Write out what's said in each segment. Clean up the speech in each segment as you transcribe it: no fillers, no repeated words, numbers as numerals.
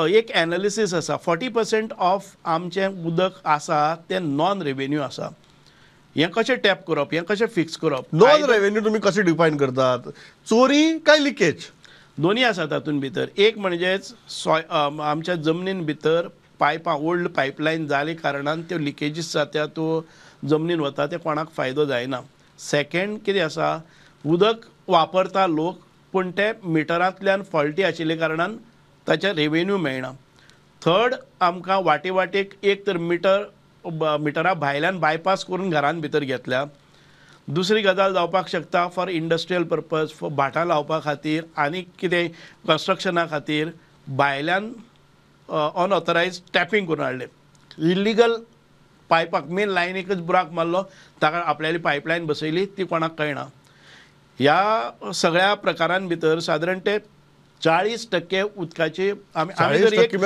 एक एनालिसीस आसा, 40% ऑफ आमचें उदक आसा तें नॉन रेवेन्यू आसा. हें कशें टॅप करप, हें कशें फिक्स करप? नॉन रेवेन्यू तुमी कशें डिफायन करतात? चोरी काय लिकेज? दोन्ही आसा तातूंत भितर. एक म्हणजेच आमच्या जमनीन भितर पायपां, ओल्ड पायपलायन जाले कारणान त्यो लिकेजीस जाता, त्यो जमनीन वता, ते कोणाक फायदो जायना. सेकेंड कितें आसा, उदक वापरता लोक पूण ते मिटरांतल्यान फॉल्टी आशिल्ले कारणान ताचे रेवेन्यू मेळना. थर्ड, आमकां वाटे वाटेक एक तर मिटरा भायल्यान बायपास करून घरान भितर घेतल्या. दुसरी गजाल जावपाक शकता फॉर इंडस्ट्रियल पर्पज, फॉर भाटां लावपा खातीर आनी कितें कन्स्ट्रक्शना खातीर भायल्यान अनऑथरायज टॅपींग करून हाडलें. इल्लिगल पायपाक मेन लायनीकच बुराक मारलो, ताका आपल्याली पायपलायन बसयली, ती कोणाक कळना. ह्या सगळ्या प्रकारां भितर सादारण ते 40% उदकाची आमी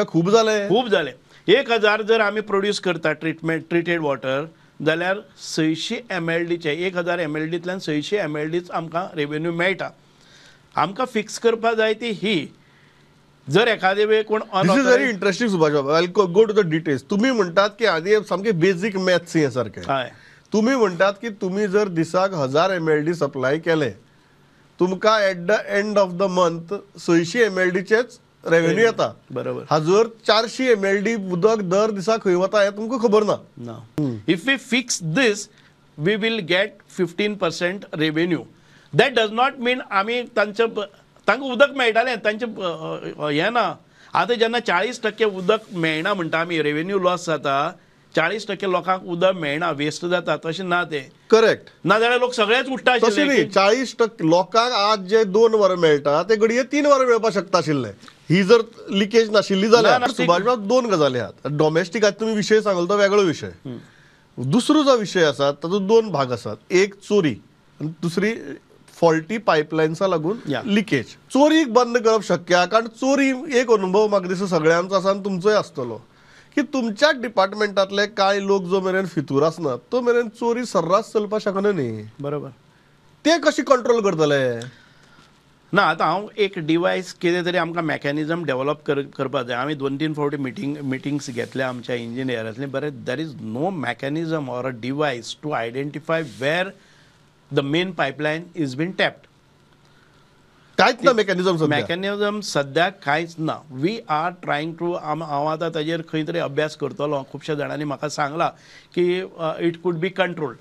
खूब जाले, खूब जाले. 1000 जर आमी प्रोड्यूस करता ट्रिटेड वॉटर जाल्यार 600 MLDचे, 1000 MLDतल्यान 600 MLDच आमकां रेवेन्यू मेळटा. आमकां फिक्स करपा जाय ती ही, जर एखादे वेळ कोण This is very interesting Subhash Babu, I go to the details. तुमी म्हणटात की आदी सामके बेजीक मॅथ्स हें सारकें. तुमी म्हणटात की तुमी जर दिसाक 1000 MLD supply केले, तुमकां at the end of the month 600 MLDचेच revenue येता. बरोबर. हाजर 400 MLD उदक दर दिसा खंय वता हें तुमकां खबर ना. If we fix this we will get 15% revenue. That does not mean आमी तांचे तांकां उदक मेळटालें तांचें हें ना. आतां जेन्ना 40% उदक मेळना म्हणटा आमी, रेवेन्यू लॉस जाता, 40% लोकांक उदक मेळना, वेस्ट जाता, तशें ना तें. करेक्ट. ना जाल्यार लोक सगळेच उठ्ठा आशिल्ले. तशें न्ही, 40% लोकांक आज जे 2 वरां मेळटा ते घडये 3 वरां मेळपाक शकता आशिल्ले, ही जर लिकेज नाशिल्ली जाल्यार. सुभाष बाब, 2 गजाली आहात. डॉमेस्टीक आज तुमी विशय सांगलो तो वेगळो विशय. दुसरो जो विशय आसा तातूंत 2 भाग आसात, एक चोरी आनी दुसरी फॉल्टी पायपलायन्सा लागून लिकेज. चोरीक बंद करप शक्य आहा, कारण चोरी एक अनुभव म्हाका दिसता सगळ्यांचो आसा आनी तुमचोय आसतलो की तुमच्याच डिपार्टमेंटांतले कांय लोक जो मेरेन फितूर आसना तो मेरेन चोरी सर्रास चलपाक शकना न्ही. बरोबर. ते कशी कंट्रोल करतले? ना, आतां हांव एक डिवायस कितें तरी आमकां मॅकॅनिजम डेवलप करपाक जाय. आमी 2-3 फावटी मिटिंग्स घेतल्या आमच्या इंजिनियरांतली. बरें, there is no mechanism or a device to identify where the main pipeline is been tapped. कांयच ना मॅकॅनिजम, मॅकॅनिजम सद्याक कांयच ना. We are trying to, हांव आतां ताजेर खंय तरी अभ्यास करतलो. खुबश्या जाणांनी म्हाका सांगलां की it could be controlled.